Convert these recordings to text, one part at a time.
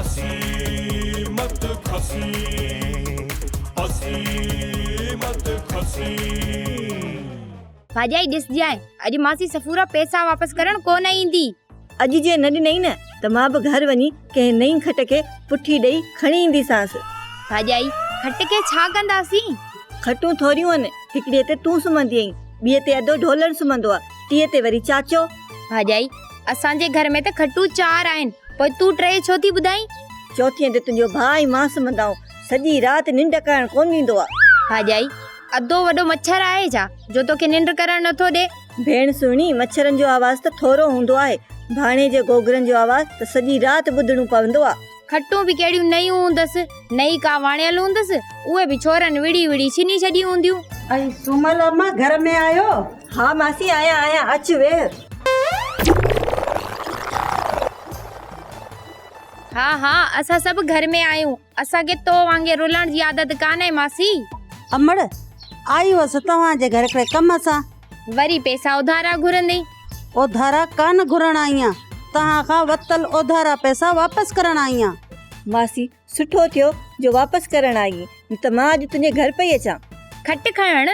اسين مت کسين، اسين مت کسين. ڀاڄائي ڏسجانء، اڄ ماسي صفورا پئسا واپس ڪرڻ ڪو نه ايندي. اڄ جي نه ڏنئي نه ته مان به گهر وڃي ڪنهن نئين کٽ کي پٺي ڏئي کڻي اينديسانس. ڀاڄائي، کٽ کي ڇا ڪنداسين؟ کٽون ٿوريون آهن، هڪڙيء تي تون سمهندي آهين، ٻيء تي ادو ڍولڻ سمهندو آهي، ٽينء تي وري چاچو. ڀاڄائي، اسان جي گهر ۾ ته کٽون چار آهن، پوء تون ٽي ڇو ٿي ٻڌائين؟ چوٿينء تي تنهنجو ڀاء ۽ مان سمهندا آهيون، سڄي رات ننڊ ڪرڻ ڪونه ڏيندو آهي. ڀاڄائي، ادو وڏو مڇر آهي ڇا، جو توکي ننڊ ڪرڻ نٿو ڏي؟ ڀيڻ سهڻي، مڇرن جو آواز ته ٿورو هوندو آهي، ڀاڻيجي گوگرن جو آواز ته سڄي رات ٻڌڻو پوندو آ. کٽون به ڪهڙيون نيون هوندس، نه ئي ڪا واڻيل هوندس، اهي به ڇورن وڙهي وڙهي ڇني ڇڏيون هونديون. ائي سومل اما گهر ۾ آهيو؟ ها ماسي آهيان آهيان، اچ ويهه. ها ها اسان سڀ گهر ۾ آهيون، اسان کي تو وانگي رلڻ جي عادت ڪانهي ماسي. امڙ، آئي هئس توهان جي گهر هڪڙي ڪم سان. وري پئسا اڌارا گهرندين؟ اڌارا ڪانه گهرڻ آئي آن، توهان کان ورتل اڌارا پئسا واپس ڪرڻ آئي آن. ماسي، سٺو ٿيو جو واپس ڪرڻ آئين، نه ته مان اڄ تنهنجي گهر پئي اچان. کٽ کڻڻ؟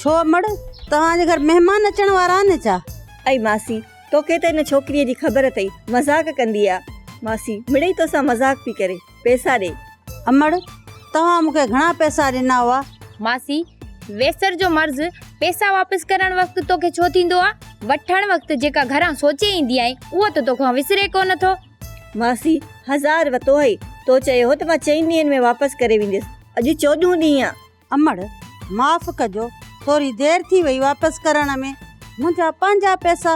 ڇو امڙ، توهان جي گهر مهمان اچڻ وارا آهن ڇا؟ ائي ماسي، توکي ته ان ڇوڪريء جي خبر اٿئي، مذاق ڪندي آ. ماسي، مڙئي توسان مذاق پئي ڪري. پئسا ڏي. امڙ، توهان مون کي گهڻا پئسا ڏنا هئا؟ ماسي، ويسر جو مرض پئسا واپس ڪرڻ وقت توکي ڇو ٿيندو آ؟ وٺڻ وقت جيڪا گهران سوچي ايندي آهين، اهو ته توکان وسري ڪونه ٿو. ماسي، هزار وتو هئي، تو چيو هو ته مان چئن ڏينهن ۾ واپس ڪري وينديس، اڄ چوڏهون ڏينهن آ. امڙ، معاف ڪجو، ٿوري دير ٿي وئي واپس ڪرڻ ۾، منهنجا پنهنجا پئسا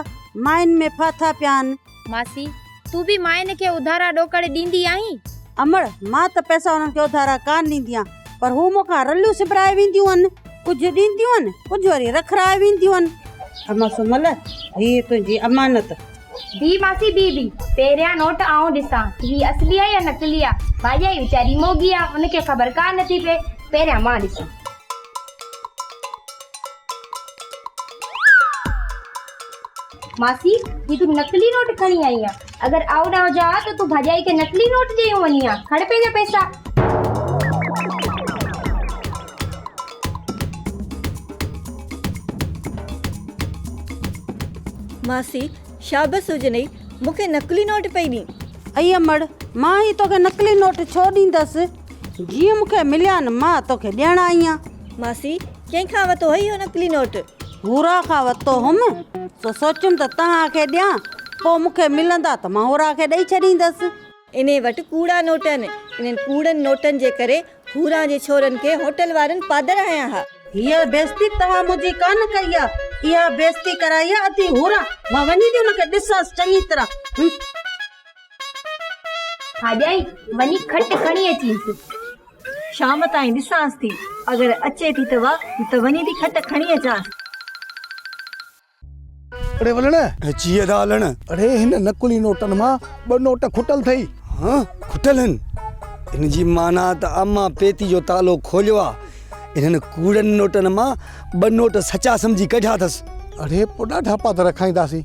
ماين ۾ ڦاٿا پيا آهن. ماسي، تون به ماين کي اڌارا ڏوڪڙ ڏيندي آهين؟ امڙ، مان ته پئسا انهن کي اڌارا ڪانه ڏيندي آهيان، پر هو مون کان رليون سبرائي وينديون آهن. ڪجهه ڏينديون آهن، ڪجهه وري رکرائي وينديون آهن. اما سمل، هيء تنهنجي امانت. بي ماسي بي بي، پهريان نوٽ آئون ڏسان، هي اصلي آ يا نقلي آ؟ ڀاڄائي ويچاري موڳي آ، ان کي خبر ڪا نه ٿي پئي، پهريان مان ڏسان. ماسي، هي تون نقلي نوٽ کڻي آئي آن. اگر آئون نه هجان ها ته تون ڀاڄائي کي نقلي نوٽ ڏيئي وڃين ها. کڻ پنهنجا پئسا. ماسي، شابس هجنئي، مون کي نقلي نوٽ پئي ڏين. ائي امڙ، مان هي توکي نقلي نوٽ ڇو ڏيندس؟ جيئن مون کي مليا آهن، مان توکي ڏيڻ آئي آهيان. ماسي، ڪنهن کان ورتو هئي اهو نقلي نوٽ؟ هورا کان ورتو هوم، سو سوچيم ته توهان کي ڏيان، پوء مون کي ملندا ته مان هورا کي ڏئي ڇڏيندس. انهي وٽ ڪوڙا نوٽ آهن. انهن ڪوڙن نوٽن جي ڪري هوران جي ڇورن کي هوٽل وارن پادر هنيا ها. هيء بيعزتي توهان منهنجي ڪانه ڪئي آ، اها بيعزتي ڪرائي آ ادي هوران، مان وڃي ٿي ان کي ڏسانس چڱي طرح. ڀاڄائي، وڃي کٽ کڻي اچينس. شام تائين ڏسانس ٿي، اگر اچي ٿي ته واهه، نه ته وڃي ٿي کٽ کڻي اچانس. اڙي ولڻ! جي ادا علڻ! اڙي هن نقلي نوٽن مان ٻه نوٽ کٽل ٿئي. ها کٽل هن؟ ان جي معنيٰ ته اما پيتي جو تالو کوليو آ. انهن ڪوڙن نوٽن مان ٻه نوٽ سچا سمجهي ڪڍيا اٿس. اڙي پوء ڏاڍا پادر کائينداسين.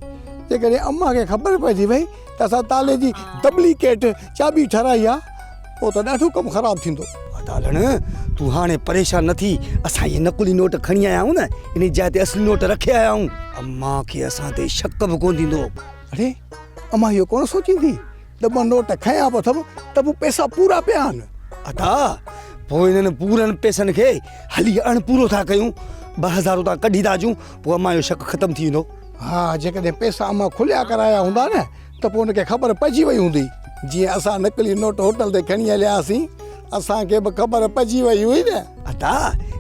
جيڪڏهن اما کي خبر پئجي وئي ته اسان تالي جي ڊپليڪيٽ چاٻي ٺهرائي آ، پوء ته ڏاڍو ڪم خراب ٿيندو. ادالڻ، تون هاڻي پريشان نه ٿي، اسان اهي نقلي نوٽ کڻي آيا آهيون نه، انهي جاء تي اصلي نوٽ رکي آيا آهيون. امان کي اسان تي شڪ به ڪونه ٿيندو. اڙي، امان اهو ڪونه سوچيندي ته ٻه نوٽ کنيا به اٿم ته به پئسا پورا پيا آهن. ادا، پوء انهن پورن پئسن کي هلي اڻ پورو ٿا ڪيون، 2000 اتان ڪڍي ٿا اچون، پوء امان جو شڪ ختم ٿي ويندو. ها، جيڪڏهن پئسا امان کليا ڪرايا هوندا نه ته پوء ان کي خبر پئجي وئي هوندي. جيئن اسان نقلي نوٽ هوٽل تي کڻي هليا هئاسين، اسان کي به خبر پئجي وئي هئي نه. ادا،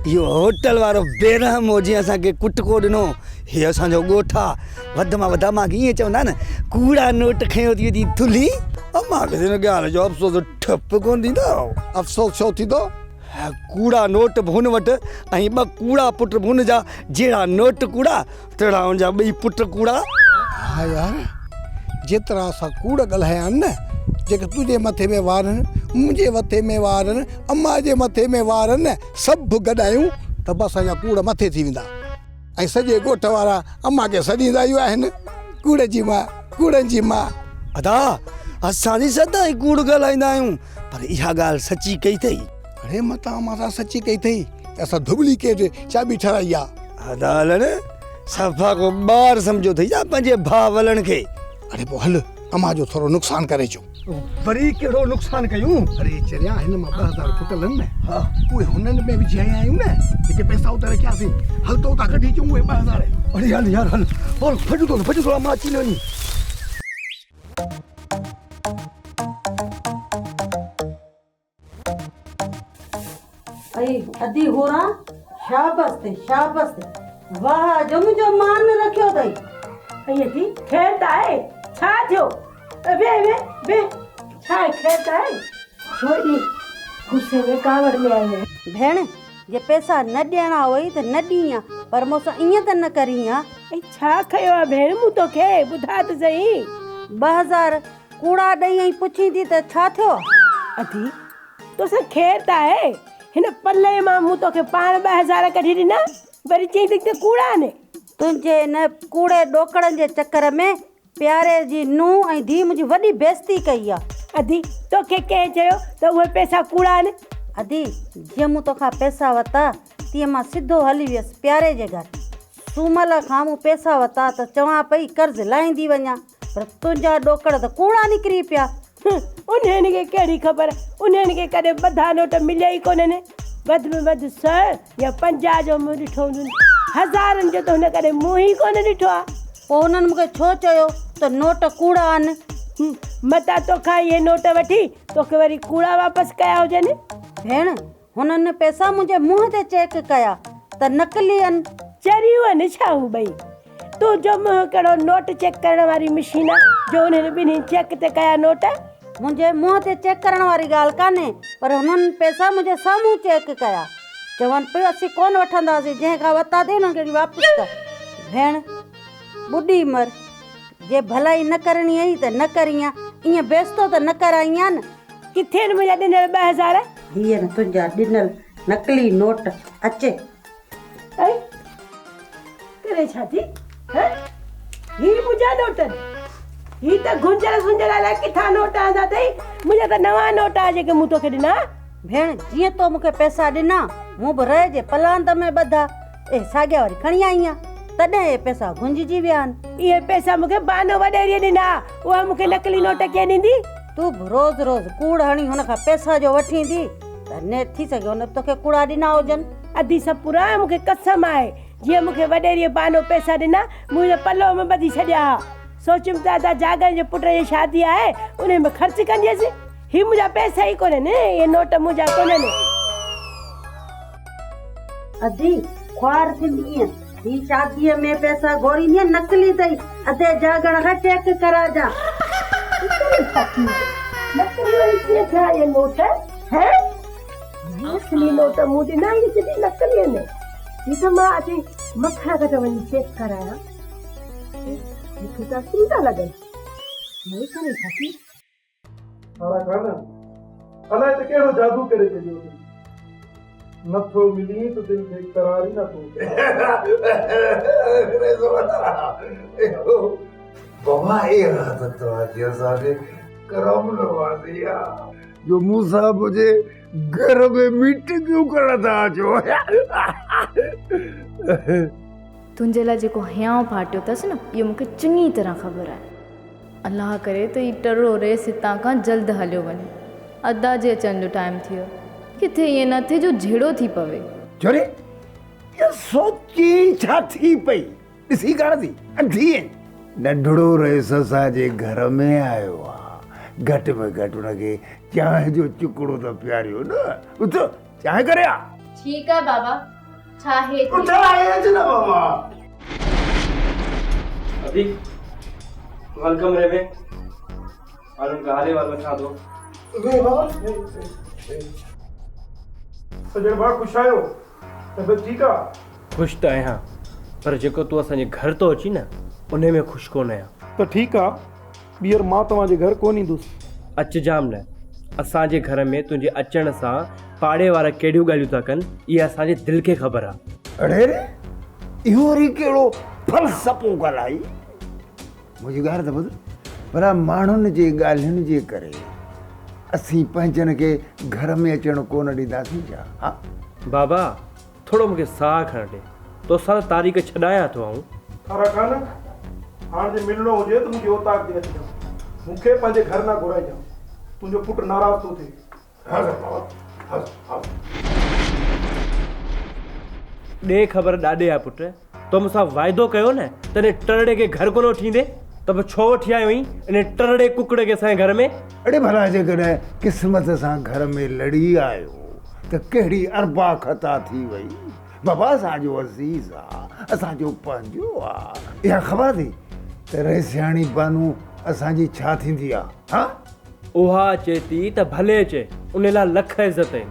اهو هوٽل وارو بيرحم هو جنهن اسان کي ڪٽڪو ڏنو. هي اسان جو ڳوٺ آ. وڌ مان وڌ امان کي ائين چوندا نه، ڪوڙا نوٽ کنيو ٿي اچين ٿلهي. امان کي ته ان ڳالهه جو افسوس ٺپ ڪونه ٿيندو. افسوس ڇو ٿيندو؟ ڪوڙا نوٽ به هن وٽ ۽ ٻه ڪوڙا پٽ به هن جا، جهڙا نوٽ ڪوڙا، تهڙا هن جا ٻئي پٽ ڪوڙا. ها يار، جيترا اسان ڪوڙ ڳالهايا آهن نه، جيڪي تنهنجي مٿي ۾ وار آهن، منهنجي مٿي ۾ وار آهن، امان جي مٿي ۾ وار آهن، سڀ گڏايون ته به اسان جا ڪوڙ مٿي ٿي ويندا ۽ سڄي ڳوٺ وارا امان کي سڏيندا ئي آهن، ڪوڙ جي ماء، ڪوڙن جي ماء. ادا، اسان جي سدائين ڪوڙ ڳالهائيندا آهيون، پر اها ڳالهه سچي ڪئي اٿئي. اڙي متان مان سان سچي ڪئي اٿئي ته اسان ڊپليڪيٽ چاٻي ٺهرائي آ. ادا هلڻ، صفا ڪو ٻار سمجهيو اٿئي ڇا پنهنجي ڀاء ولڻ کي؟ اڙي پوء هل امان جو ٿورو نقصان ڪري اچون. وري ڪهڙو نقصان ڪيون؟ اڙي چريا هن مان 2000 ڦٽل آهن نه، اهي هنن ۾ وجهي آيا آهيون نه، جيڪي پئسا اتي رکياسين، هل ته اتان ڪڍي اچون اهي 2000. اڙي هل يار هل، هل ڀڄ ٿو ڀڄ ٿو امان اچي نه وڃي. اي ادي هوران شابس تي شابس تي واهه جو منهنجو مان رکيو اٿئي. اي ادي خير ته آهي ڇا ٿيو ويهه ويهه ويهه ڇا آهي خير ته آهي ڇو ايڏي غصي ۾ ڪاوڙ ۾ آئي آهين. ڀيڻ جي پئسا نه ڏيڻا هئي ته نه ڏين ها پر مون سان ائين ته نه ڪرين ها. اي ڇا کنيو آهي ڀيڻ مون توکي ٻڌاء ته سهي. 2000 ڪوڙا ڏئي ۽ پڇين ٿي ته ڇا ٿيو؟ ادي، توسان خير ته آهي؟ هن پلئه مان مون توکي پاڻ 2000 ڪڍي ڏنا، وري چئين ٿي ته ڪوڙا آهن. تنهنجي ان ڪوڙي ڏوڪڙن جي چڪر ۾ پياري جي نونهن ۽ ڌيء منهنجي وڏي بيعزتي ڪئي آ. ادي، توکي ڪنهن چيو ته اهي پئسا ڪوڙا آهن؟ ادي، جيئن مون توکان پئسا ورتا، تيئن مان سڌو هلي ويس پياري جي گهر. سومل کان مون پئسا ورتا ته چوان پئي قرض لاهيندي وڃان. پر تنهنجا ڏوڪڙ ته ڪوڙا نڪري پيا. انهن کي ڪهڙي خبر، انهن کي ڪڏهن ٻڌا نوٽ مليا ئي ڪونهن. وڌ ۾ وڌ سئو يا 50 جو منهن ڏٺو هوندن. هزارن جو ته هن ڪڏهن منهن ئي ڪونه ڏٺو آهي. پوء هنن مون کي ڇو چيو ته نوٽ ڪوڙا آهن؟ متان توکان اهي نوٽ وٺي توکي وري ڪوڙا واپس ڪيا هجن. ڀيڻ، هنن پئسا منهنجي منهن تي چيڪ ڪيا ته نقلي آهن. چريون آهن ڇا هو ٻئي؟ تنهنجو منهن ڪهڙو نوٽ چيڪ ڪرڻ واري مشين آ جو انهن ٻنهي چيڪ تي ڪيا نوٽ؟ منهنجي منهن تي چيڪ ڪرڻ واري ڳالهه ڪانهي پر هنن پئسا منهنجي سامهون چيڪ ڪيا. چون پيو اسين ڪونه وٺنداسين جنهن کان ورتا اٿئي انهن کي واپس ڪر. ڀيڻ ٻڏي مر جي ڀلائي نه ڪرڻي هئي ته نه ڪرين ها ائين بيستو ته نه ڪرائين ها نه. ڪٿي آهن منهنجا ڏنل 2000؟ هي آهن تنهنجا ڏنل نقلي نوٽ اچ. ائي ڪري ڇا ٿي هه هي منهنجا نوٽ آهن هي ته گهنجل سنجل الائي ڪٿان نوٽ آندا اٿئي منهنجا ته نوان نوٽ آهي جيڪي مون توکي ڏنا. ڀيڻ جيئن تو مون کي پئسا ڏنا مون به رئي جي پلاند ۾ ٻڌا اهي ساڳيا وري کڻي آئي آهيان تڏهن اهي پئسا گهنججي ويا آهن. اهي پئسا مون کي بانو وڏيريء ڏنا اها مون کي نقلي نوٽ ڪيئن ڏيندي؟ تون به روز روز ڪوڙ هڻي هن کان پئسا جو وٺيندي ته نيٺ ٿي سگهي هن به توکي ڪوڙا ڏنا هجن. ادي سپورا مون کي قسم آهي جيئن مون کي وڏيريء بانو پئسا ڏنا مون هن پلو ۾ ٻڌي ڇڏيا ها. سوچيم ته ادا جاڳڻ جي پٽ جي شادي آهي انهي ۾ خرچ ڪنديس. هي منهنجا پئسا ئي ڪونهن اهي نوٽ منهنجا ڪونهن. ادي خوار ٿيندينء هي شاديء ۾ پئسا گهوريندينء نقلي اٿئي ادي جاڳڻ کان چيڪ ڪراجان. نقلي وري ڪيئن ٿيا اهي نوٽ هين؟ اصلي نوٽ مون ڏنا اهي جڏهن نقلي آهن. هي ته مان اچي مکڻ کان ته وڃي چيڪ ڪرايان. مون کي ته اصلي ٿا لڳن. وري ڪري ڇا ٿي؟ سارا خان، الائي ته ڪهڙو جادو ڪري ڇڏيو اٿئي. نٿو ملين ته دل کي قرار ئي نٿو اچي. بابا اها ته توهان جي اسان تي ڪرم نوازي آ جو مون سان منهنجي گهر ۾ ميٽنگون ڪرڻ ٿا اچو. تنهنجي لاء جيڪو هيانء ڦاٽيو اٿس نه اهو مون کي چڱي طرح خبر آهي. الله ڪري ته هي ٽرڙو ريس هتان کان جلد هليو وڃي. ادا جي اچڻ جو ٽائيم ٿي ويو. ڪٿي ائين نه ٿئي جو جهيڙو ٿي پوي. ڇوري اها سوچي ڇا ٿي پئي؟ ڏسين ڪانه ٿي انڌي آهين. ننڍڙو رئيس اسان جي گهر ۾ آيو آ. گهٽ ۾ گهٽ ان کي چانهه جو چڪڙو ته پياريو نه. اٿ چانهه ڪري آ. ٺيڪ آ بابا. ڇا هي ٿي. اٿ آهي اچ نه بابا. ادي هل ڪمري ۾ هل ان کان حال احوال وٺان ٿو. ويهه بابا ويهه ويهه. سڄڻ ڀاء خوش آهيو؟ طبيعت ٺيڪ آ؟ خوش ته آهيان پر جيڪو تون اسان جي گهر ٿو اچين نه انهي ۾ خوش ڪونه آهيان. ته ٺيڪ آ ٻيهر مان توهان جي گهر ڪونه ايندس. اچجام نه. اسان جي گهر ۾ تنهنجي اچڻ سان پاڙي وارا ڪهڙيون ڳالهيون ٿا ڪن، اها اسان جي دل کي خبر آ. اڙي ري، اهو وري ڪهڙو فلسفو ڳالهائي. منهنجي ڳالهه ته ٻڌ، ڀلا ماڻهن جي ڳالهين جي ڪري اسين پنهنجن کي گهر ۾ اچڻ ڪونه ڏينداسين ڇا؟ ها؟ بابا، ٿورو مون کي ساهه کڻڻ ڏي. توسان ته تاريخ ڇڏايان ٿو آئون. ٿارا خان، هاڻ جي ملڻو هجي ته منهنجي اوطاق تي اچجان. مون کي پنهنجي گهر نه گهرائجان. تنهنجو پٽ ناراض ٿو ٿئي. حاضر بابا، حاضر، حاضر. ڏي خبر ڏاڏي آ پٽ، تو مون سان واعدو ڪيو نه ته ان ٽرڙي کي گهر ڪونه وٺي ايندين، ته پوء ڇو وٺي آيو آهين ان ٽرڙي ڪڪڙ کي اسان جي گهر ۾؟ اڙي ڀلا جيڪڏهن قسمت سان گهر ۾ لڙي آيو ته ڪهڙي اربع خطا ٿي وئي. بابا اسان جو عزيز آ، اسان جو پنهنجو آ. اها خبر اٿئي ته رئيسياڻي بانو اسان جي ڇا ٿيندي آ؟ ها؟ اها اچي ٿي ته ڀلي اچي، ان لاء لک عزت آهن.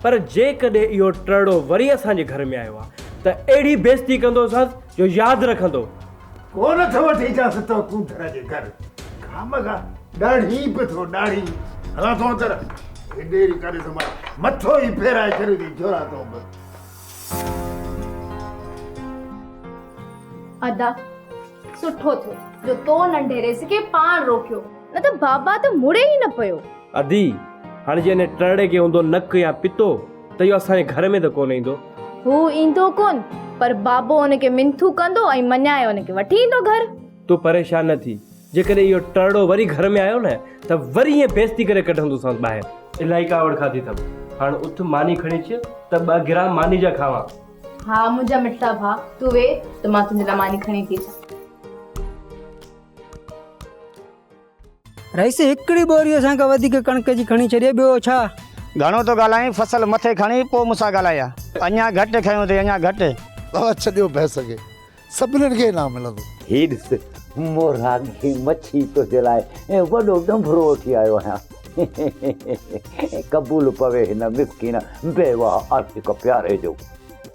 پر جيڪڏهن اهو ٽرڙو وري اسان جي گهر ۾ آيو آ ته اهڙي بيعزتي ڪندوسانس جو ياد رکندو. ڪونه ٿو وٺي اچانس تو ڪونڌر جي گهر. خامخا ڏاڙهي به ٿو ڏاڙهي. هلان ٿو اندر. هيڏي ڪري ٿو مان مٿو ئي ڦيرائي ڇڏيو ٿي ڇورا تون به. ادا سٺو ٿيو جو تو ننڍي ريس کي پاڻ روڪيو نه ته بابا ته مڙي ئي نه پيو. ادي هاڻي جي ان ٽرڙي کي هوندو نڪ يا پتو ته اهو اسان جي گهر ۾ ته ڪونه ايندو. هو ايندو ڪونه پر بابو ان کي منٿون ڪندو ۽ مڃائي ان کي وٺي ايندو گهر. تون پريشان نه ٿي جيڪڏهن اهو ٽرڙو وري گهر ۾ آيو نه ته وري ائين بيعزتي ڪري ڪڍندوسانس ٻاهر. الائي ڪاوڙ کاڌي اٿم. هاڻ اٿ ماني کڻي اچ ته ٻه گرهه ماني جا کاوان. ها منهنجا مٺڙا ڀاء، تون ويهه ته مان تنهنجي لاء ماني کڻي ٿي اچان. رئيس هڪڙي ٻوري اسان کان وڌيڪ ڪڻڪ جي کڻي ڇڏي ٻيو ڇا؟ گهڻو ٿو ڳالهائين، فصل مٿي کڻي پوء مون سان ڳالهاء. اڃا گهٽ کنيو اٿئي، اڃا گهٽ. بابا ڇڏيو بحث کي. سڀنين کي انعام ملندو. هي ڏس، موراڳي مڇي تنهنجي لاء وڏو ڏنڀرو وٺي آيو آهيان. قبول پوي هن مسڪين بيواهه عاشق پياري جو.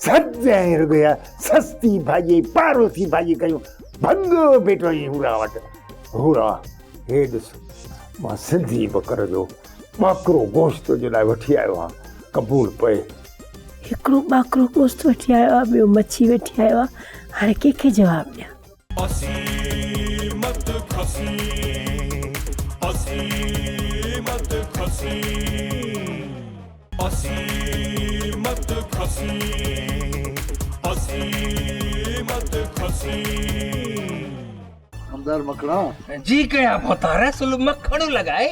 سدائين رڳو اها سستي ڀاڄي ۽ پاروٿي ڀاڄي ڪيون ڀڳو بيٺو آهين هورا وٽ. هورا، هي ڏس، مان سنڌي ٻڪر جو ٻاڪرو گوشت تنهنجي لاء وٺي آيو آهيان، قبول پئي. هڪڙو ٻاڪرو گوشت وٺي آيو آ ٻيو مڇي وٺي آيو آ هاڻي ڪنهن کي جواب ڏيان. اسين مت کسي اسين مت کسي اسين مت کسي اسين مت کسي. آمدار مکڻا. جي ڪيا ڀوتار سل مکڻ لڳائي.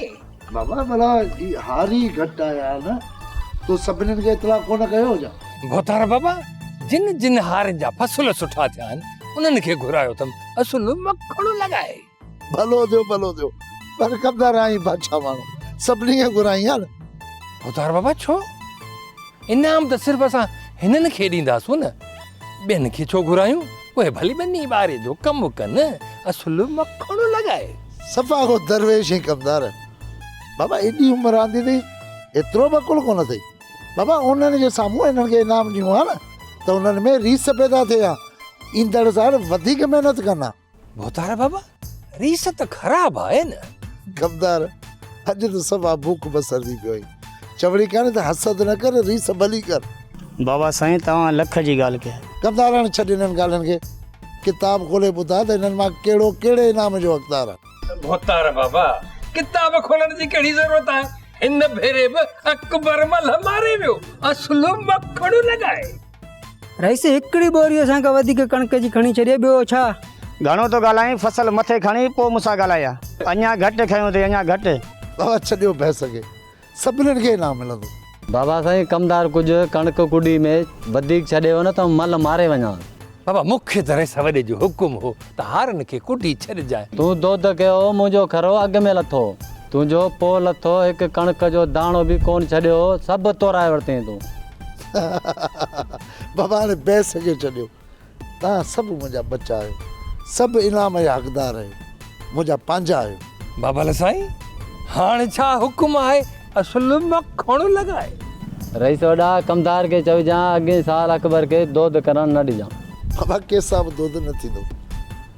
بابا ڀلا هي هاري گهٽ آيا آهن تو سڀنين کي اطلاع ڪونه ڪيو ڇا؟ ڀوتار بابا جن جن هارين جا فصل سٺا ٿيا آهن انهن کي گهرايو اٿم اصل مکڻ لڳائي. ڀلو ٿيو ڀلو ٿيو پر ڪمدار آهين بادشاهه ماڻهو سڀني کي گهرائين ها نه. ڀوتار بابا ڇو؟ انعام ته صرف اسان هنن کي ڏينداسون نه ٻين کي ڇو گهرايون؟ اهي ڀلي ٻني ٻاري جو ڪم ڪن، اصل مکڻ لڳائي. صفا ڪو درويش ۽ ڪمدار. بابا ايڏي عمر آندي اٿئي ايترو به عقل ڪونه اٿئي. بابا انهن جي سامهون هنن کي انعام ڏيون ها نه ته انهن ۾ ريس پيدا ٿئي ها ايندڙ سال وڌيڪ محنت ڪن ها. ڀوتار بابا ريس ته خراب آهي نه. ڪمدار اڄ ته صفا بوک بصر ٿي پيو آهين. چوڻي ڪانهي ته حسد نه ڪر ريس ڀلي ڪر. بابا سائين توهان لک جي ڳالهه ڪئي. ڪمدار هاڻ ڇڏ انهن ڳالهين کي. ڪتاب کولي ٻڌاء ته انهن مان ڪهڙو ڪهڙي انعام جو حقدار آهي. ڀوتار بابا ڪتاب کولڻ جي ڪهڙي ضرورت آهي. هن ڀيري به اڪبر ملهه ماري ويو. اصل مکڻ لڳائي. رئيس هڪڙي ٻوري اسان کان وڌيڪ ڪڻڪ جي کڻي ڇڏي ٻيو ڇا؟ گهڻو ٿو ڳالهائين فصل مٿي کڻي پوء مون سان ڳالهاء. اڃا گهٽ کنيو اٿئي اڃا گهٽ. بابا ڇڏيو بحث کي سڀنين کي انعام ملندو. بابا سائين ڪمدار ڪجهه ڪڻڪ ڪڏي ۾ وڌيڪ ڇڏيو نه ته مل ماري وڃان. بابا مون کي ته رئيس وڏي جو حڪم هو ته هارن کي ڪڍي ڇڏجانء. تون دود ڪيو منهنجو کرو اڳ ۾ لٿو تنهنجو پوء لٿو هڪ ڪڻڪ جو داڻو به ڪونه ڇڏيو سڀ تورائي ورتئين تون. بابا هاڻي بحث کي ڇڏيو. توهان سڀ منهنجا ٻچا آهيو. سڀ انعام جا حقدار آهيو. منهنجا پنهنجا آهيو. بابل سائين هاڻ ڇا حڪم آهي اصل مکڻ لڳائي. رئيس وڏا ڪمدار کي چئجان اڳئين سال اڪبر کي دود ڪرڻ نه ڏجان. بابا ڪنهن سان به دود نه ٿيندو.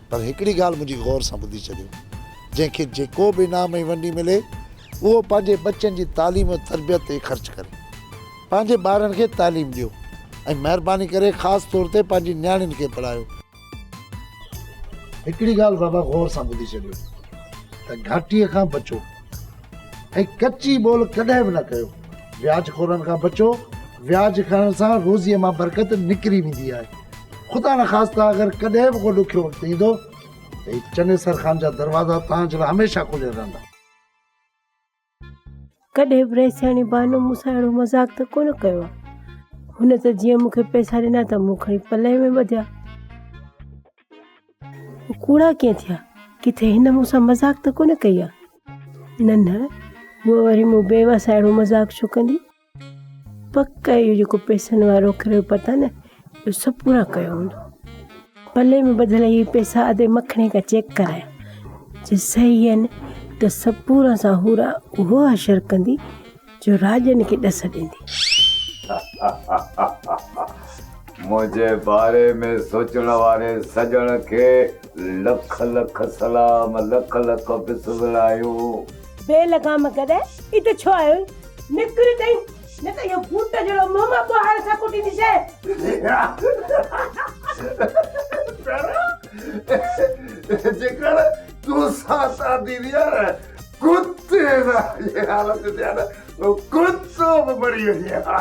پر هڪڙي ڳالهه منهنجي غور سان ٻڌي ڇڏيو. جنهن کي جيڪو به انعام ۽ ونڊي ملي اهو پنهنجي ٻچن جي تعليم و تربيت تي خرچ ڪري. پنهنجي ٻارن کي تعليم ڏيو ۽ مهرباني ڪري خاص طور تي پنهنجي نياڻين کي پڙهايو. هڪڙي ڳالهه بابا غور سان ٻڌي ڇڏيو. ته گهاٽي کان بچو ۽ ڪچي ٻول ڪڏهن به نه ڪيو. وياج خورن کان بچو، وياج کڻڻ سان روزيء مان برڪت نڪري ويندي آهي. خدا نخواسته اگر ڪڏهن به ڪو ڏکيو وقت ايندو ته هي چنيسر خان جا دروازا توهان جي لاء هميشه کليل رهندا. ڪڏهن به رئيسياڻي بانو مون سان اهڙو مذاق ته ڪونه ڪيو آهي. هن ته جيئن مون کي پئسا ڏنا ته مون کڻي پلئه ۾ ٻڌيا. ڪوڙا ڪيئن ٿيا؟ ڪٿي هن مون سان مذاق ته ڪونه ڪئي آهي؟ نه نه، هوء وري مون بيوه سان اهڙو مذاق ڇو ڪندي؟ پڪ اهو جيڪو پئسن وارو کريو پتا نه، اهو سڀ پورا ڪيو هوندو. پلي ۾ ٻڌل اهي پئسا ادي مکڻي کان چيڪ ڪرايا، جي صحيح آهن ته سڀ پورا سان هورا اهو حشر ڪندي جو راڄن کي ڏس ڏيندي. منهنجي باري ۾ سوچڻ واري سڄڻ کي لک لک سلام لک لک بسم الله. بي لگام گڏهه ات ڇو آيو آهين؟ نڪر اتئين نه ته اهو بوٽ جهڙو منهن مان ٻوهار سان ڪٽينديسين. جيڪر تون سان شادي ٿي آ نه ڪتي سان جي حالت ٿي آ نه ڪتو به مري وڃي ها.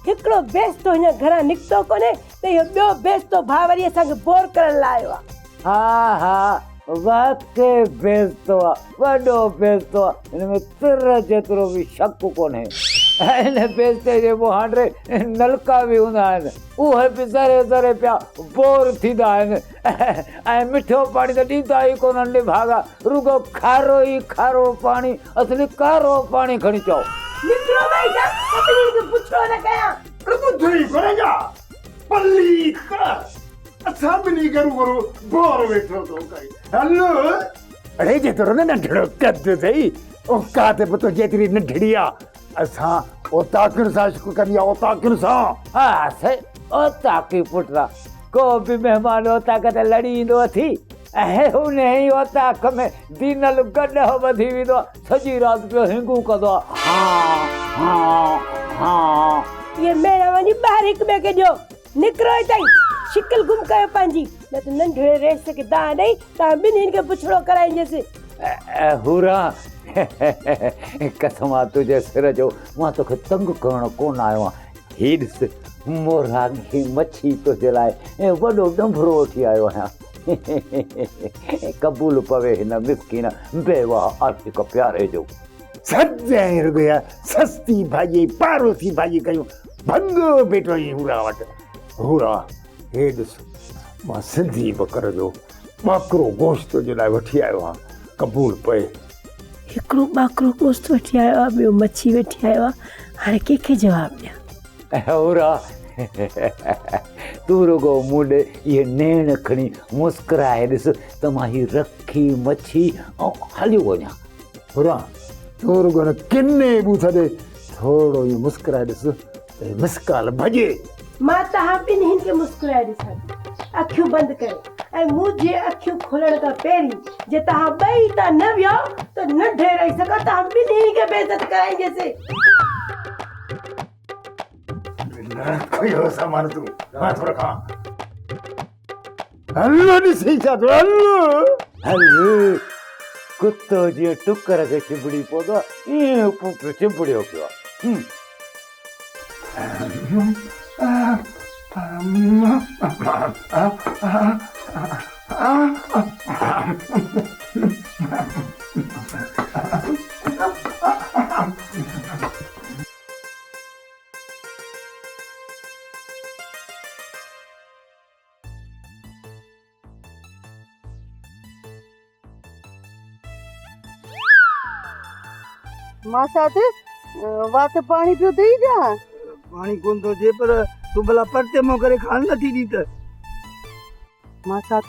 هڪڙو بيستو اڃا گهران نڪتو ڪونهي ته اهو ٻيو بيستو ڀاء وري اسان کي بور ڪرڻ لاء آيو آ. ها ها واقعي بيستو آ وڏو بيستو آ هن ۾ تر جيترو به شڪ ڪونهي. هن بيستي جي مهانڊي نلڪا به هوندا آهن اهي به ذري ذري پيا بور ٿيندا آهن ۽ مٺو پاڻي ته ڏيندا ئي ڪونهن نڀاڳا رڳو کارو ئي کارو پاڻي اصلي ڪارو پاڻي کڻي چئو. نڪرو ٻئي جا ته ٻنهي کي بڇڙو نه ڪيان. اڙي ٻڌ ئي ڪونه جا پليت اسان ٻنهي کي رڳو بور ويٺو ٿو ڪري هل. اڙي جيترو نه ننڍڙو قد اٿئي اوقات به تو جيتري ننڍڙي آ اسان اوطاقين سان عشق ڪندي آ اوطاقين سان. ها سائين اوطاقي پٽ آ ڪو به مهمان اوطاق تي لڙي ايندو اٿي ۽ انهي اوطاق ۾ دينل گڏهه ٻڌي ويندو آ سڄي رات پيو هنگون ڪندو آ ها ها ها. اهي ميڻا وڃي ٻاهر هڪ ٻئي کي ڏيو. نڪرو هتان ئي، شڪل گم ڪيو پنهنجي، نه ته ننڍڙي رئيس کي دانهن ڏئي توهان ٻنهين کي بڇڙو ڪرائينديس. حورا، قسم آ تنهنجي سر جو، مان توکي تنگ ڪرڻ ڪونه آيو آهيان. هي ڏس، موراڳي مڇي تنهنجي لاء وڏو ڏنڀرو وٺي آيو آهيان. قبول پوي هن مسڪين بيواهه عاشق پياري جو. سچ آهي رڳو اها سستي ڀاڄي پاروٿي ڀاڄي ڪيون ڀڳو بيٺو آهين هورا وٽ. هورا هي ڏس مان سنڌي ٻڪر جو ٻاڪرو گوشت تنهنجي لاء وٺي آيو آهيان قبول پئي. هڪڙو ٻاڪرو گوشت وٺي آيو آهي ٻيو مڇي وٺي آيو آهي هاڻي ڪنهن کي جواب ڏيان. هورا تون رڳو مون ڏي اهي نيڻ کڻي مسڪرائي ڏس ته مان هي رکي مڇي ۽ هليو وڃان. هورا تون رڳو هن ڪني ٻوٿ ڏي ٿورو ائين مسڪرائي ڏس ته هي مسڪال ڀڄي. مان توهان ٻنهين کي مسڪرائي ڏسان ٿي، اکيون بند ڪري ۽ منهنجي اکيون کولڻ کان پهرين جي توهان ٻئي هتان نه ويا ته ننڍي رئيس کان توهان ٻنهين کي بي عزت ڪرائينديس. کيو سامان تون مان ٿو رکان. هل ڏسي ڇا ٿو هل. هل ڪتو جيئن ٽڪر کي چنبڙي پوندو آهي ائين پٽ چنبڙيو پيو آهي. ماسات وات پاڻي پيو ٿئي ڇا؟ پاڻي ڪونه ٿو ٿئي پر تون ڀلا پرتي منهن ڪري کائڻ نٿي ڏين ته. ماسات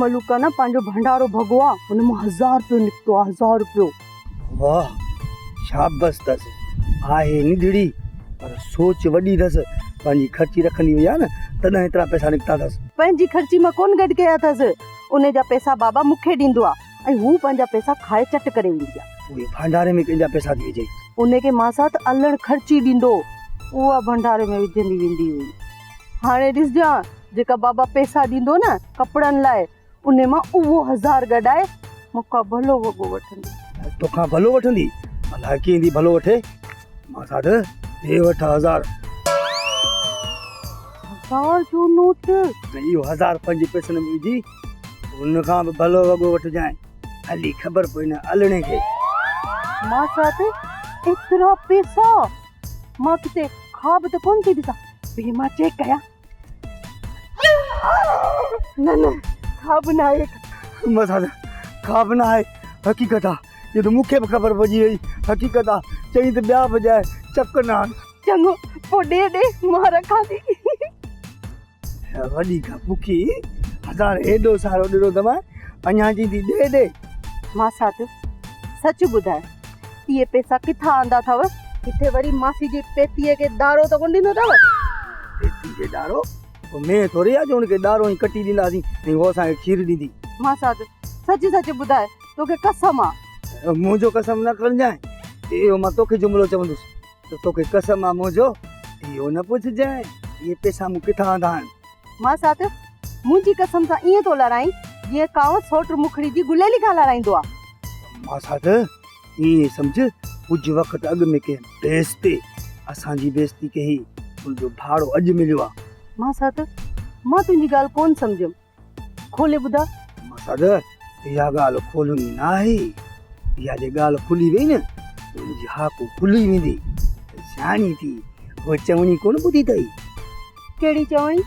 ملوڪا نه پنهنجو ڀنڊارو ڀڳو آ ان مان هزار روپيو نڪتو آ هزار روپيو. واھ شابس اٿس آهي ننڍڙي پر سوچ وڏي اٿس پنهنجي خرچي رکندي هئي آ نه تڏهن ايترا پئسا نڪتا اٿس. پنهنجي خرچي مان ڪونه گڏ ڪيا اٿس ان جا پئسا بابا مون کي ڏيندو آ ۽ هو پنهنجا پئسا کائي چٽ ڪري ويندي آ. پوء ڀنڊاري ۾ ڪنهن جا پئسا ٿي وجهي؟ ان کي ماسات الڻ خرچي ڏيندو اها ڀنڊاري ۾ وجهندي ويندي هئي. هاڻي ڏسجان جيڪا بابا پئسا ڏيندو نه ڪپڙن لاء انهي مان اهو هزار گڏائي مون کان ڀلو وڳو وٺندي. توکان ڀلو وٺندي؟ الائي ڪيئن ٿي ڀلو وٺي. ماسات ڏي وٺ هزار. هزار جو نوٽ؟ ۽ اهو هزار پنهنجي پئسن ۾ وجهي ان کان به ڀلو وڳو وٺجانء. هلي خبر پوي نه الڻي کي. ماسات ايترا پئسا؟ مان ڪٿي خواب ته ڪونه ٿي ڏسان. بيهه مان چيڪ ڪيان. نه نه خواب نه آهي. ماسات خواب نه آهي حقيقت آ. اهو ته مون کي به خبر پئجي وئي حقيقت آ. چئين ته ٻيا به ڄائي چڪ نه آڻ. چڱو پوء ڏي ڏي مان رکان ٿي. وڏي کان بکي هزار ايڏو سارو ڏنو اٿم اڃا چئين ٿي ڏي ڏي. ماسات سچ ٻڌاء اهي پئسا ڪٿان آندا اٿو؟ ڪٿي وري ماسي جي پيتيء کي ڏارو ته ڪونه ڏنو اٿو؟ پيتي کي ڏارو؟ پوء مينهن ٿوري آهي جو ان کي ڏارو ائين ڪٽي ڏينداسين ۽ هوء اسان کي کير ڏيندي. ماسات سچ سچ ٻڌاء توکي قسم آ. منهنجو قسم نه کڻجانء، اهو مان توکي جملو چوندس ته توکي قسم آ منهنجو، اهو نه پڇجانء اهي پئسا مون ڪٿان آندا آهن. ماسات منهنجي قسم سان ائين ٿو لڙائين جيئن ڪانء سوٽ مکڙي جي گليلي کان لڙائيندو آ. ماسات ائين سمجهه ڪجهه وقت اڳ ۾ ڪنهن بيعزتي اسان جي بيعزتي ڪئي ان جو ڀاڙو اڄ مليو آ. ماسات مان تنهنجي ڳالهه ڪونه سمجهيم کولي ٻڌاء. ماسات اها ڳالهه کولڻي ناهي اها جي ڳالهه کلي وئي نه ته ان جي هاڪو کلي ويندي. سياڻي ٿي هوء چوڻي ڪونه ٻڌي اٿئي. ڪهڙي چوڻي؟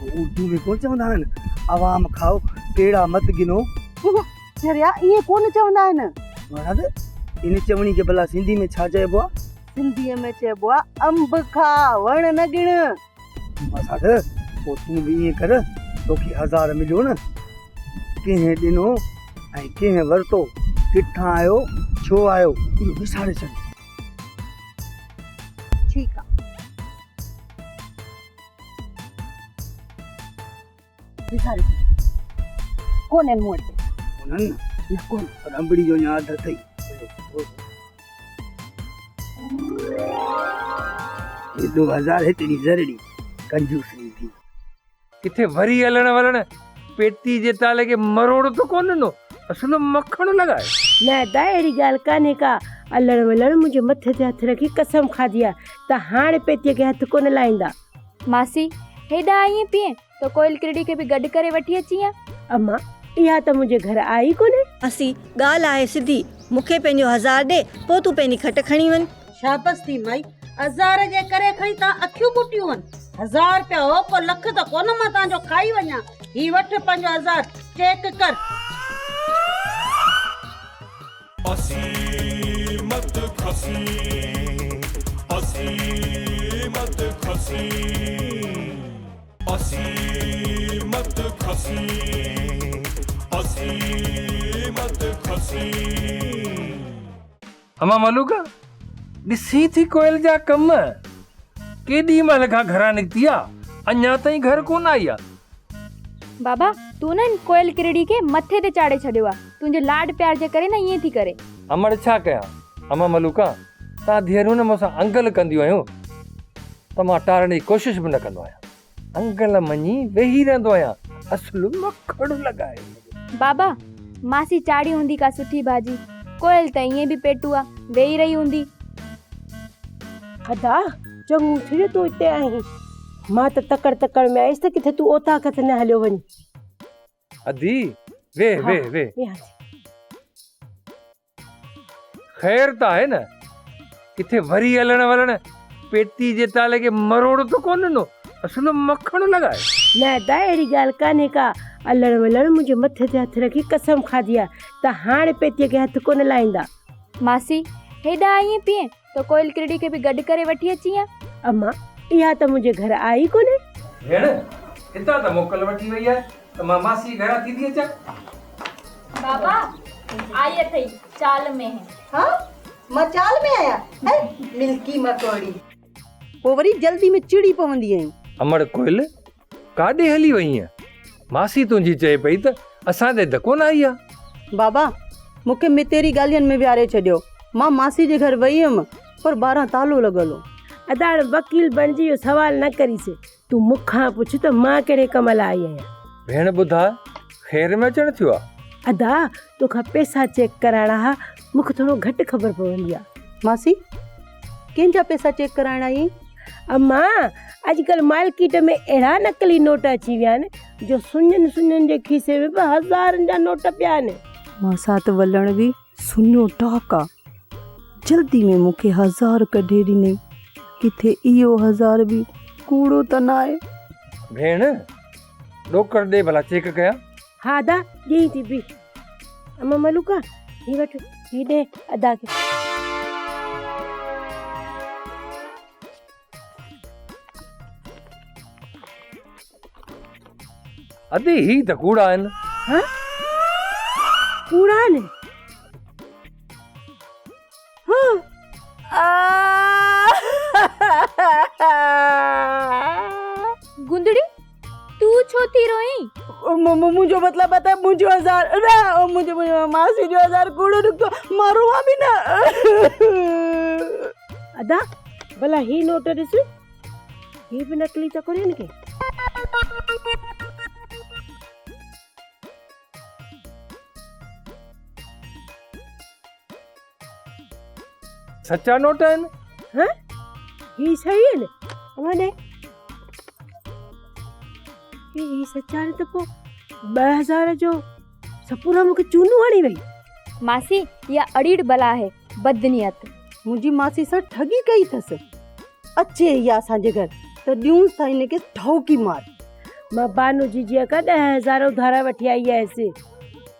اردو ۾ ڪونه چوندا آهن عوام کائو پيڙا مت گنو. چريا ائين ڪونه چوندا آهن. مهاراج ان چوڻي کي ڀلا سنڌي ۾ ڇا چئبو آهي؟ سنڌيء ۾ چئبو آهي انب کاء وڻ نه ڳڻ. مهاراج پوء تون به ائين ڪر توکي هزار مليو نه ڪنهن ڏنو ۽ ڪنهن ورتو ڪٿان آيو ڇو آيو اهو وساري ڇڏ. ٺيڪ آ. وساري ڇڏ. ڪونهن مون وٽ پئسا. ڪونهن نه؟ نه ڪونهن. پر انبڙي جو اڃا اڌ اٿئي. هيڏو هزار هيتري ذرڙي ڪنجوسي ٿي. ڪٿي وري هلڻ ولڻ پيتي جي تالي کي مروڙ ته ڪونه ڏنو، اصل مکڻ لڳائي. نه ادا اهڙي ڳالهه ڪانهي ڪا، الڻ ولڻ منهنجي مٿي تي هٿ رکي قسم کاڌي آ ته هاڻ پيتيء کي هٿ ڪونه لائيندا. ماسي، هيڏانهن آئين پيئين ته ڪوئل ڪرڙي کي به گڏ ڪري وٺي اچين ها. اما، اها ته منهنجي گهر آئي ئي ڪونهي. ماسي، ڳالهه آهي سڌي، مون کي پنهنجو هزار ڏي، پوء تون پنهنجي کٽ کڻي وڃ. شابس ٿي مائي، هزار جي ڪري کڻي تان اکيون ٻوٽيون هن. هزار رپيا هو ڪو لک ته ڪونه مان تان جو کائي وڃان. هي وٺ پنهنجو هزار، چيڪ ڪر. اسي مت کسي اسي مت کسي اسي مت کسي اسي مت کسي. اما ملوڪ، ڏسين ٿي ڪوئل جا ڪم، ڪيڏي مهل کان گهران نڪتي آ، اڃا تائين گهر ڪونه آئي آ. بابا، تون نه هن ڪوئل ڪرڙي کي مٿي تي چاڙهي ڇڏيو آ، تنهنجي لاڏ پيار جي ڪري نه ائين ٿي ڪري. امڙ ڇا ڪيان؟ اما ملوڪا، تان ڌيئرون نه مون سان انگل ڪنديون آهيون ته مان ٽارڻ جي ڪوشش به نه ڪندو آهيان. انگل مڃي ويهي رهندو آهيان، اصل مکڙ لڳائي. بابا، ماسي چاڙهي هوندي ڪا سٺي ڀاڄي، ڪوئل ته ائين به پيٽو آ، ويهي رهي هوندي. ادا، چڱو ٿيو جو تون هتي آهين، مان ته تڪڙ تڪڙ ۾ آيس ته ڪٿي تون اوطاق تي نه هليو وڃ. ادي، ويهه ويهه ويهه. ويهان ٿي. خير ته آهي نه؟ ڪٿي وري هلڻ ولڻ پيتي جي تالي کي مروڙ ته ڪونه ڏنو، اصل مکڻ لڳائي. نه ادا اهڙي ڳالهه ڪانهي ڪا، الڻ ولڻ منهنجي مٿي تي هٿ رکي قسم کاڌي آ ته هاڻ پيتيء کي هٿ ڪونه لائيندا. ماسي، هيڏانهن آئين پيئين ته ڪوئل ڪرڙي کي به گڏ ڪري وٺي اچين ها. اما، اها ته منهنجي گهر آئي ئي ڪونهي. ڀيڻ، هتان ته موڪل وٺي وئي آهي ته مان ماسيء گهران ٿي ٿي اچان. بابا آئي اٿئي چال ۾ هين. ها مان چال ۾ آهيان هي ملڪي مڪوڙي. پوء وري جلدي ۾ چڙي پوندي آهين. امڙ ڪوئل ڪاڏي هلي وئينء؟ ماسي تنهنجي چئي پئي ته اسان تي ڌڪو نه آئي آ. بابا مون کي متيري ڳالهين ۾ ويهاري ڇڏيو. مان ماسي جي گهر وئي هيم پر ٻاهران تالو لڳل هو. ادا هاڻ وڪيل بڻجي اهو سوال نه ڪريس. تون مون کان پڇ ته مان ڪهڙي ڪم لاء آئي آهيان. ڀيڻ ٻڌاء خير ۾ اچڻ ٿيو آ. ادا توکان پئسا چيڪ ڪرائڻا ها مونکي ٿورو گهٽ خبر پوندي آ. ماسي ڪنهن جا پئسا چيڪ ڪرائڻا آهين؟ اما اڄڪلهه مارڪيٽ ۾ اهڙا نقلي نوٽ اچي ويا آهن جو سڃن سڃن جي کيسي ۾ به هزارن جا نوٽ پيا آهن. ماسات ولڻ به سڃو ٽاڪ آ. جلدي ۾ مون کي هزار ڪڍي ڏنئي. ڪٿي اهو هزار به ڪوڙو ته ناهي. ڀيڻ ڏوڪڙ ڏي ڀلا چيڪ ڪيان. ها ادا ڏيئين ٿي بي. اما ملوڪا هي وٺ هي ڏي ادا کي. ادي هي ته ڪوڙا آهن. ها ڪوڙا آهن. ها گندڙي تون ڇو ٿي روئين؟ منهنجو مطلب آهي ته منهنجو هزار نه منهنجو منهنجو ماسي جو هزار ڪوڙو نڪتو مان روئان به نه. ادا ڀلا هي نوٽ ڏس هي به نقلي ته ڪونهن ڪي. سچا نوٽ آهن. ها هي صحيح آهن امان ڏي هي هي سچا آهن ته پوء 2000 جو سپورا مونکي چونو هڻي وئي. ماسي اها اڙيڙ بلا آهي بدنيت. منهنجي ماسي سان ٺڳي ڪئي اٿس. اچي اها اسان جي گهر ته ڏيونس ٿا هن کي ٺاهوڪي مار. مان بانو جيجيء کان 10,000 اڌارا وٺي آئي هيس.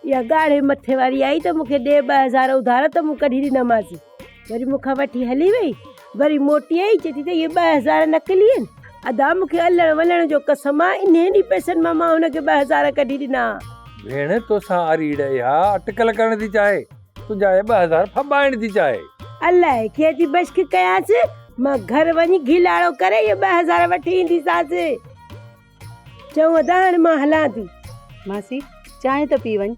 اها ڳاڙهي مٿي واري آئي ته مون کي ڏي 2000 اڌارا ته مون ڪڍي ڏنامانس. وري مون کان وٺي هلي وئي. وري موٽي آئي چئي ٿي ته اهي 2000 نقلي آهن. ادا مون کي الڻ ولڻ جو قسم آ انهن ئي پئسن مان مان هن کي 2000 ڪڍي ڏنا. ڀيڻ توسان اريڙ اها اٽڪل ڪرڻ ٿي چاهي. تنهنجا اهي 2000 ڦٻائڻ ٿي چاهي. الائي ڪيئن ٿي بشڪ ڪيانس. مان گهر وڃي گهيلاڙو ڪري اهي 2000 وٺي اينديسانس. چڱو ادا هاڻي مان هلان ٿي. ماسي چانهه ته پي وڃ.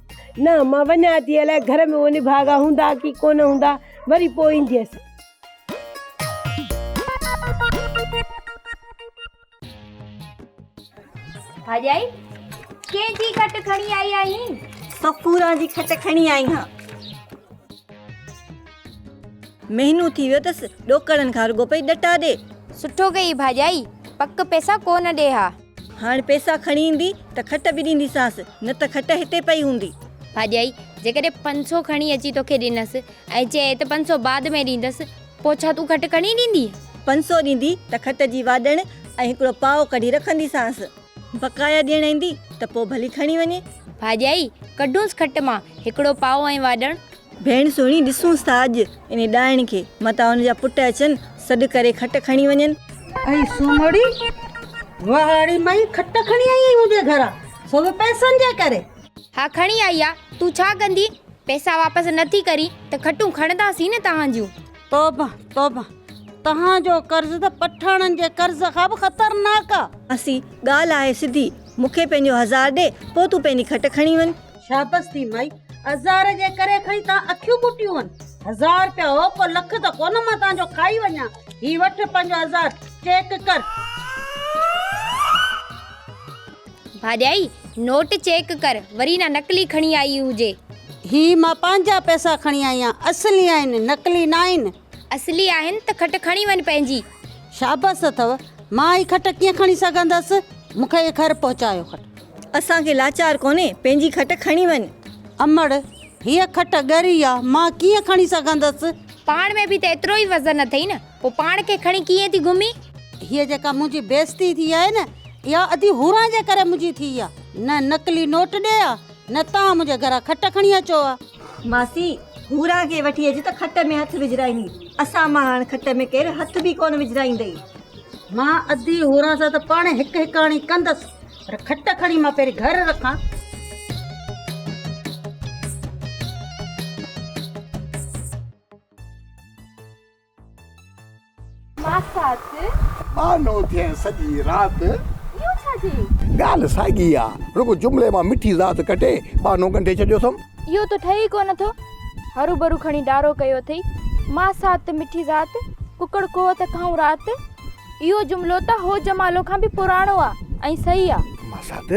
نه مان وڃان ٿي الائي گهر ۾ اهي نڀاڳا هوندا ڪي ڪونه هوندا وري پوء اينديس. ڀاڄائي ڪنهن جي کٽ کڻي آئي آهين؟ صفوران جي کٽ کڻي آئي هان. مهينو ٿي ويو اٿس ڏوڪڙن کان رڳو پئي ڏٽا ڏي. سٺو ڪيئي ڀاڄائي، پڪ پئسا ڪو نه ڏي ها. هاڻ پئسا کڻي ايندي ته کٽ به ڏينديسانس، نه ته کٽ هتي پئي هوندي. ڀاڄائي، جيڪڏهن 500 کڻي اچي توکي ڏنس ۽ چئي ته 500 بعد ۾ ڏيندس، پوء ڇا تون کٽ کڻي ڏيندينء؟ 500 ڏيندي ته کٽ جي واڏڻ ۽ هڪڙو پاء ڪڍي رکنديسانس. بقايا ڏيڻ ايندي ته پوء ڀلي کڻي وڃي. ڀاڄائي، ڪڍونس کٽ مان هڪڙو پاء ۽ واڏڻ. ڀيڻ سهڻي، ڏسونس ٿا اڄ انهي ڏائڻ کي، متان ان جا پٽ اچن، سڏ ڪري کٽ کڻي وڃن. ائي سومڙي، وهاڙي مئي کٽ کڻي آئي آهين منهنجي گهران، سو به پئسن جي ڪري. ها کڻي آئي آ، تون ڇا ڪندين؟ پئسا واپس نه ٿي ڪرين ته کٽون کڻنداسين نه توهان جون. توبه توبه، توهان جو قرض ته پٺاڻن جي قرض کان به خطرناڪ آ. ماسي، ڳالهه آهي سڌي، مون کي پنهنجو هزار ڏي، پوء تون پنهنجي کٽ کڻي وڃ. شابس ٿي مائي، هزار جي ڪري کڻي توهان اکيون ٻوٽيون هن. هزار رپيا هو ڪو لک ته ڪونه مان توهان جو کائي وڃان. هي وٺ پنهنجو هزار، چيڪ ڪر. ڀاڄائي، نوٽ چيڪ ڪر، وري نه نقلي کڻي آئي هجي. هي مان پنهنجا پئسا کڻي آئي آهيان، اصلي آهن، نقلي ناهن. اصلي آهن ته کٽ کڻي وڃ پنهنجي. شابس اٿو، مان هي کٽ ڪيئن کڻي سگهندس؟ مون کي گهر پهچايو کٽ. اسان کي لاچار ڪونهي، پنهنجي کٽ کڻي وڃ. امڙ، هيء کٽ ڳري آ، مان ڪيئن کڻي سگهندس؟ پاڻ ۾ به ته ايترو ئي وزن اٿئي نه، پوء پاڻ کي کڻي ڪيئن ٿي گهمين؟ هيء جيڪا منهنجي بيعزتي ٿي آهي نه، اها ادي حوران جي ڪري منهنجي ٿي آ. نه نقلي نوٽ ڏي ها، نه توهان منهنجي گهران کٽ کڻي اچو ها. ماسي، حوران کي وٺي اچ ته کٽ ۾ هٿ وجهرائيندي. اسان مان هاڻ کٽ ۾ ڪير هٿ به ڪونه وجهرائيندئي. مان ادي حوران سان ته پاڻ هڪ هڪاڻي ڪندس، پر کٽ کڻي مان پهرين گهر رکان. ماسات. ٻانهو ٿئين سڄي رات. اهو ڇا جي؟ ڳالهه ساڳي آ، رڳو جملي مان مٺي ذات ڪٽي ٻانهو ڳنڍي ڇڏيو اٿم. اهو ته ٺهي ئي ڪونه ٿو. هروڀرو کڻي ڊارو ڪيو اٿئي. ماسات مٺي ذات، ڪڪڙ ڪوهه ته کائون رات. اهو جملو ته هو جمالو کان به پراڻو آ ۽ صحيح آ. ماسات،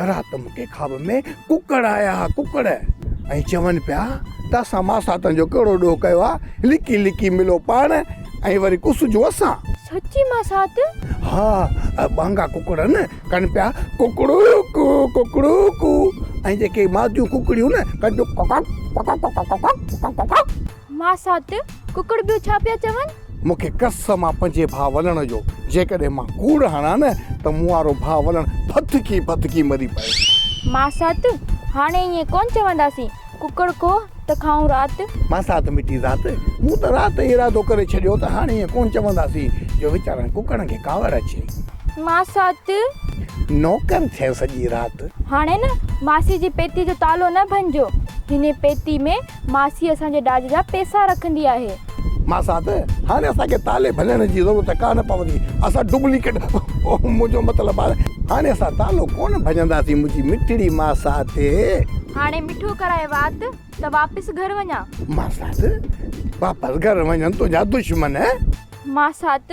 رات مون کي خواب ۾ ڪڪڙ آيا ها ڪڪڙ ۽ چون پيا ته اسان ماساتن جو ڪهڙو ڏوهه ڪيو آ، لڪي لڪي ملو پاڻ ۽ وري ڪسجو اسان. سچي ماسات؟ ها، ٻانگا ڪڪڙ نه ڪن پيا ڪڪڙو ڪو ڪڪڙو ڪو ۽ جيڪي ماديون ڪڪڙيون نه ڪن پيون ڪڪڪ ڪڪڪ ڪڪڪ ڪڪڪ. ماسات، ڪڪڙ ٻيو ڇا پيا چون؟ مون کي قسم آ پنهنجي ڀاء ولڻ جو، جيڪڏهن مان ڪوڙ هڻان نه ته مون وارو ڀاء ولڻ ڦٿڪي ڦٿڪي مري پئي. ماسات، هاڻي ائين ڪونه چونداسين، ڪڪڙ ڪوهه ته کائون رات. ماسات مٺي ذات، مون ته رات ئي ارادو ڪري ڇڏيو ته هاڻي ائين ڪونه چونداسين جو ويچارن ڪڪڙن کي ڪاوڙ اچي. ماسات! نوڪر ٿين سڄي رات. هاڻي نه ماسي جي پيتي جو تالو نه ڀڃجو. هن پيتي ۾ ماسي اسان جي ڏاج جا پيسا رکندي آهي. ماسات، هاڻي اسان کي تالي ڀڃڻ جي ضرورت ڪانه پوندي. اسان ڊپليڪيٽ منهنجو مطلب آهي هاڻي اسان تالو ڪونه ڀڃنداسين منهنجي مٺڙي ماسات. هاڻي مٺو ڪرائي وات ته واپس گهر وڃان. ماسات، واپس گهر وڃن تنهنجا دشمن. ماسات،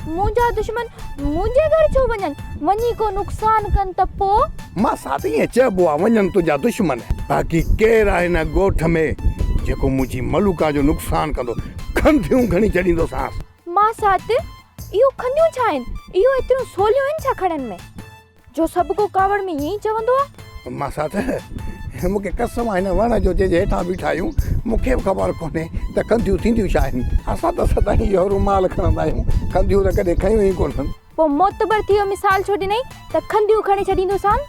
منهنجا دشمن منهنجي گهر ڇو وڃن؟ وڃي ڪو نقصان ڪن ته پوء؟ ماسات، ائين چئبو آ وڃن تنهنجا دشمن. باقي ڪير آهي هن ڳوٺ ۾ جيڪو منهنجي ملوڪا جو نقصان ڪندو، کنڌيون کڻي ڇڏيندوسانس. ماسات، اهو کنڌيون ڇا آهن؟ اهو ايتريون سوليون آهن ڇا کڻڻ ۾؟ جو سڀ ڪو ڪاوڙ ۾ ائين ئي چوندو آ. ماسات، مون کي قسم آ هن وڻ جو جنهن جي هيٺان بيٺا آهيون، مون کي به خبر ڪونهي ته کنڌيون ٿينديون ڇا آهن. اسان ته سدائين اهو رومال کڻندا آهيون، کنڌيون ته ڪڏهن کنيون ئي ڪونهن. پوء معتبر ٿي اهو مثال ڇو ڏنئي ته کنڌيون کڻي ڇڏيندوسان؟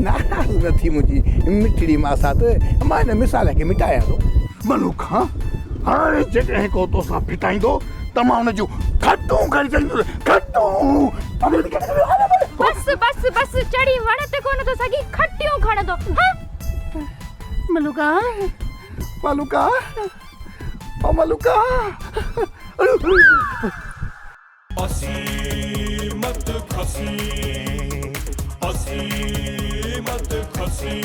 ناراض نه ٿي منهنجي مٺڙي ماسات، مان هن مثال کي مٽايان ٿو. ملوڪ، هاڻي جيڪڏهن ڪو توسان ڦٽائيندو ته مان هن جون کٽون کڻي ڇڏيندس، کٽون! بس بس بس چڙهي وڻ تي ڪونه ٿو سگهين کٽيون کڻندو ها. ملوڪا ملوڪا او ملوڪا. اسين مت کسي اسين مت کسي.